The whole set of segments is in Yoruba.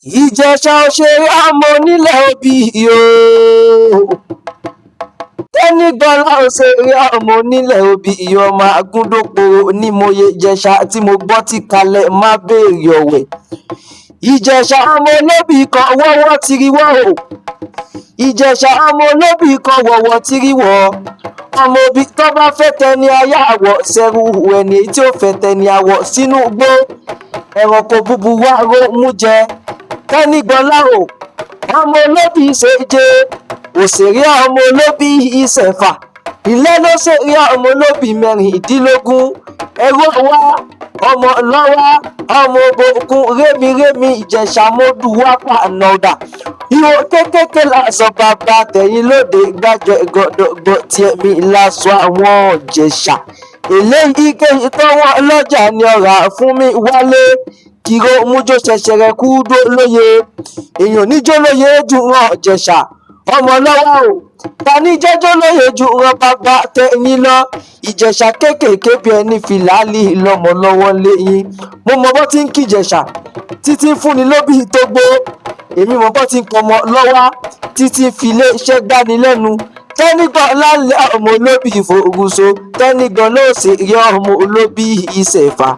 Ìjẹ̀ṣà òṣèré ọmọ onílẹ̀ òbí o. Tẹ́nígbọ́lá òṣèré ọmọ onílẹ̀ òbí, ọmọ agúndópo nímòye Ìjẹ̀ṣà tí mo gbọ́ tí kalẹ̀ má béèrè ọ̀wẹ̀. Ìjẹ̀ṣà ọmọ olóbì kan wọ́wọ́ tiriwọ́ o. Ìjẹ̀ṣà ọmọ olóbì kan wọ̀wọ́ tiriwọ́. Ọmọ òbí tó bá fẹ́ tẹni ayé àwọ̀ sẹ́rù ẹni tí ó fẹ́ tẹni àwọ̀ sínú igbó. Ẹranko búburú aró mú jẹ. Tẹ́nígbọ́lá o, ọmọ olóbì ṣèje, òṣèré ọmọ olóbì ìṣẹ̀fà. Ilé ló ṣeré ọmọ olóbì 16. Ẹrú ọwá, ọmọ lọ́wá, ọmọ ògùn rémirémi Ìjẹ̀ṣà mọ́dù wá pànàdà. Ihò kéékèèké lásọ bàbá tẹ̀yìn lóde gbàjọ ìgọ̀dọ̀gbọ̀ tiẹ̀ mi lásọ àwọn Ìjẹ̀ṣà. Eléyìí kéyìí tọ́wọ́ lọ́jà ni ọ̀rà fún mi wálé. Kìró mújó ṣẹ̀ṣẹ̀rẹ̀ kú dó lóye. Èèyàn níjó lóye jù ràn Ìjẹ̀ṣà. Ọmọ lọ́wọ́ o, ta ní jẹ́jọ́ lóye ju ràn bàbá tẹ̀yìn lọ. Ìjẹ̀ṣà kéékèèké bí ẹni fìlàlì lọ́mọ lọ́wọ́ lẹ́yìn. Mo mọ bó ti ń kí Ìjẹ̀ṣà títí ń fúnni lóbì tó gbó. Èmi mọ bó ti ń kọmọ lọ́wọ́ títí ń filé iṣẹ́ gbani lẹ́nu. Tẹ́nígbọ́lá lé ọmọ olóbì ìfòrùsọ. Tẹ́nígbọ́lá ò sì rí ọmọ olóbì ìṣẹ̀fà.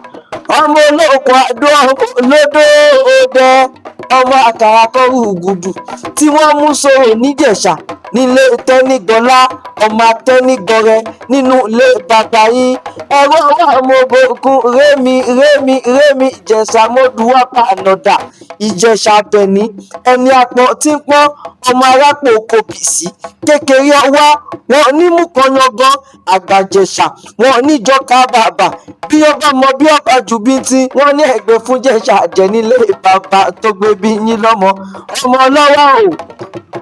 Ọmọ olóko àdó ọmọ olódó ọdẹ. Ọmọ àkàrà kọrù gùdù tí wọ́n mú sọ̀rọ̀ níjẹ̀ṣà nílé Tẹ́nígbọ́lá, ọmọ atẹ́nígbọrẹ nínú ilé bàbá yín. Ẹ̀rọ ọwọ́ ọmọ ogun rémi rémi rémi Ìjẹ̀ṣà mọ́dù wá pànàdà. Ìjẹ̀ṣà Àbẹ̀ní ẹni apọ̀n tí ń pọ́n ọmọ arápò kòbìsì. Kékeré ọwá wọn nímú kan yangan àgbàjẹ̀ṣà wọn níjọka bàbà. Bí ọba mọ bí ọba jù bí tí wọ́n ní ẹgbẹ́ fún Jẹ̀ṣà jẹ nílé bàbá tó gbé bí yín lọ́mọ. Ọmọ ọlọ́wọ́ o,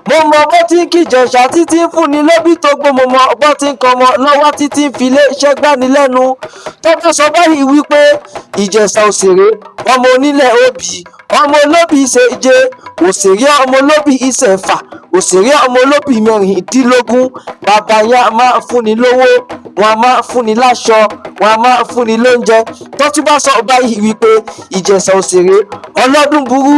mo mọ bó ti ń kí Ìjẹ̀ṣà títí ń fúnni lóbì tó gbó. Mo mọ bó ti ń kọmọ lọ́wọ́ títí ń filé iṣẹ́ gbani lẹ́nu. Tó bá sọ báyìí wípé Ìjẹ̀ṣà òṣèré ọmọ onílẹ̀ òbí, ọmọ olóbì ṣèje, òṣèré ọmọ olóbì ìṣẹ̀fà, òṣèré ọmọ olóbì 16. Bàbá yẹn a máa fúnni lówó, wọn a máa fúnni láṣọ, wọn a máa fúnni lóúnjẹ. Tó tún bá sọ báyìí wípé Ìjẹ̀ṣà òṣèré ọlọ́dún burú,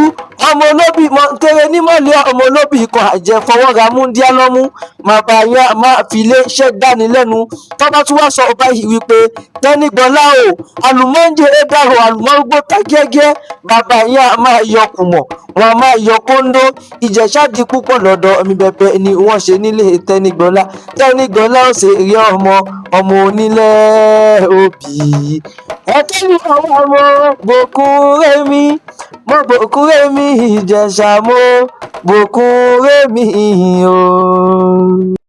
ọmọ olóbì mọ̀ntẹ́rẹ́ nímọ̀lẹ́, ọmọ olóbì kan àjẹfọwọ́ra múndíá lọ́mú. Bàbá yẹn a máa filé iṣẹ́ gbani lẹ́nu. Tó bá tún wá sọ báyìí wípé Tẹ́nígbọ́lá o, àlùmọ́ǹjẹ ẹ̀dàrọ̀ àlùmọ́rúgbó tágẹ́gẹ́. Bàbá yẹn a máa yọ kùmọ̀, wọn a máa yọ kóńdó. Ìjẹ̀ṣà di púpọ̀ lọ́dọ̀ mi bẹ̀bẹ̀ ni wọ́n ṣe nílé Tẹ́nígbọ́lá. Tẹ́nígbọ́lá ó ṣe rí ọmọ ọmọ onílẹ̀ òbí. Ẹ̀kẹ́ni ọwọ́ ọmọ bòkun rémi, mo bòkun rémi Ìjẹ̀ṣà, mo bòkun rémi o.